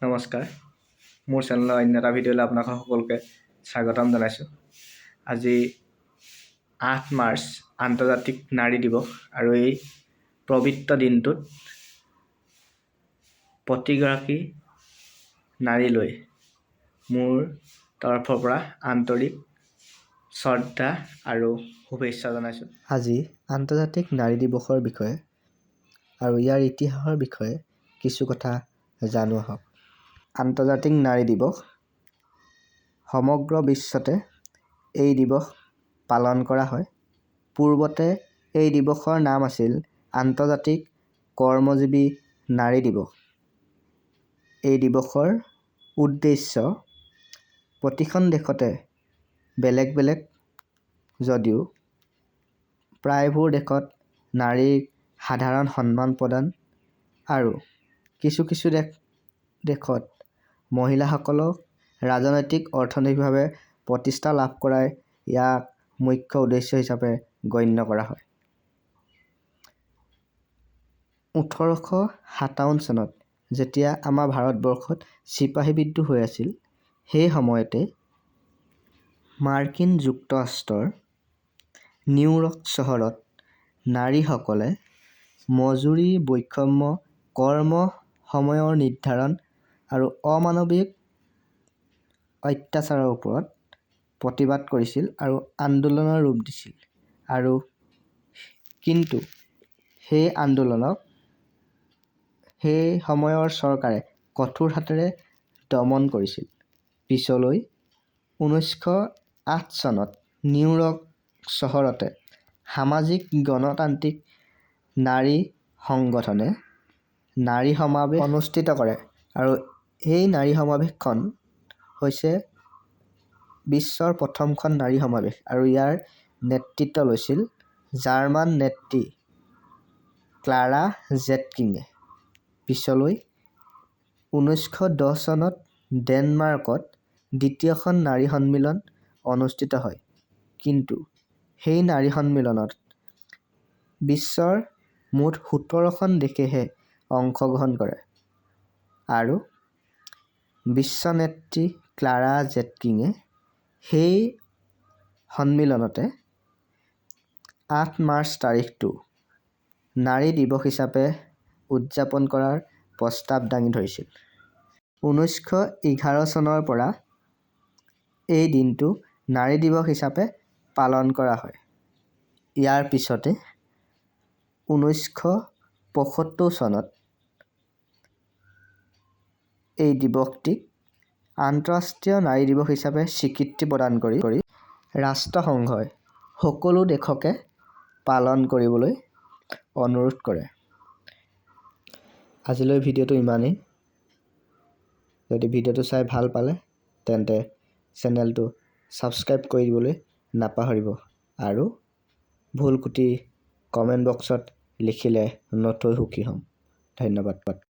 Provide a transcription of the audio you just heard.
নমস্কাৰ, মোৰ চেনেলৰ অন্য এটা ভিডিঅ'লৈ আপোনাক সকলোকে স্বাগতম জনাইছোঁ। আজি 8 মাৰ্চ, আন্তৰ্জাতিক নাৰী দিৱস আৰু এই পবিত্ৰ দিনটোত প্ৰতিগৰাকী নাৰীলৈ মোৰ তৰফৰ পৰা আন্তৰিক শ্ৰদ্ধা আৰু শুভেচ্ছা জনাইছোঁ। আজি আন্তৰ্জাতিক নাৰী দিৱসৰ বিষয়ে আৰু ইয়াৰ ইতিহাসৰ বিষয়ে কিছু কথা জানো আহক। আন্তৰ্জাতিক নাৰী দিৱস, সমগ্ৰ বিশ্বতে এই দিৱস পালন কৰা হয়। পূৰ্বতে এই দিৱসৰ নাম আছিল আন্তৰ্জাতিক কৰ্মজীৱী নাৰী দিৱস। এই দিৱসৰ উদ্দেশ্য প্ৰতিখন দেশতে বেলেগ বেলেগ যদিও প্ৰায়বোৰ দেশত নাৰীক সাধাৰণ সন্মান প্ৰদান আৰু কিছু কিছু দেশত মহিলাসকলক ৰাজনৈতিক, অৰ্থনৈতিকভাৱে প্ৰতিষ্ঠা লাভ কৰাই ইয়াক মুখ্য উদ্দেশ্য হিচাপে গণ্য কৰা হয়। 1857 চনত যেতিয়া আমাৰ ভাৰতবৰ্ষত চিপাহী বিদ্ৰোহ হৈ আছিল, সেই সময়তে মাৰ্কিন যুক্তৰাষ্ট্ৰৰ নিউয়ৰ্ক চহৰত নাৰীসকলে মজুৰি বৈষম্য, কৰ্ম সময়ৰ নিৰ্ধাৰণ আৰু অমানৱিক অত্যাচাৰৰ ওপৰত প্ৰতিবাদ কৰিছিল আৰু আন্দোলনৰ ৰূপ দিছিল আৰু কিন্তু সেই আন্দোলনক সেই সময়ৰ চৰকাৰে কঠোৰ হাতেৰে দমন কৰিছিল। পিছলৈ 1908 চনত নিউয়ৰ্ক চহৰতে সামাজিক গণতান্ত্ৰিক নাৰী সংগঠনে নাৰী সমাৱেশ অনুষ্ঠিত কৰে আৰু সেই নাৰী সমাৱেশখন হৈছে বিশ্বৰ প্ৰথমখন নাৰী সমাৱেশ আৰু ইয়াৰ নেতৃত্ব লৈছিল জাৰ্মান নেত্ৰী ক্লাৰা জেটকিনে। পিছলৈ 1910 চনত ডেনমাৰ্কত দ্বিতীয়খন নাৰী সন্মিলন অনুষ্ঠিত হয়। কিন্তু সেই নাৰী সন্মিলনত বিশ্বৰ মুঠ 17খন দেশেহে অংশগ্ৰহণ কৰে আৰু বিশ্বনেত্ৰী ক্লাৰা জেটকিনে সেই সন্মিলনতে 8 মাৰ্চ তাৰিখটো নাৰী দিৱস হিচাপে উদযাপন কৰাৰ প্ৰস্তাৱ দাঙি ধৰিছিল। 1911 চনৰ পৰা এই দিনটো নাৰী দিৱস হিচাপে পালন কৰা হয়। ইয়াৰ পিছতে 1975 চনত এই দিৱসটিক আন্তঃৰাষ্ট্ৰীয় নাৰী দিৱস হিচাপে স্বীকৃতি প্ৰদান কৰি ৰাষ্ট্ৰসংঘই সকলো দেশকে পালন কৰিবলৈ অনুৰোধ কৰে। আজিলৈ ভিডিঅ'টো ইমানেই। যদি ভিডিঅ'টো চাই ভাল পালে, তেন্তে চেনেলটো ছাবস্ক্ৰাইব কৰি দিবলৈ নাপাহৰিব আৰু ভুল ক্ৰুটি কমেণ্ট বক্সত লিখিলে নথৈ সুখী হ'ম। ধন্যবাদ।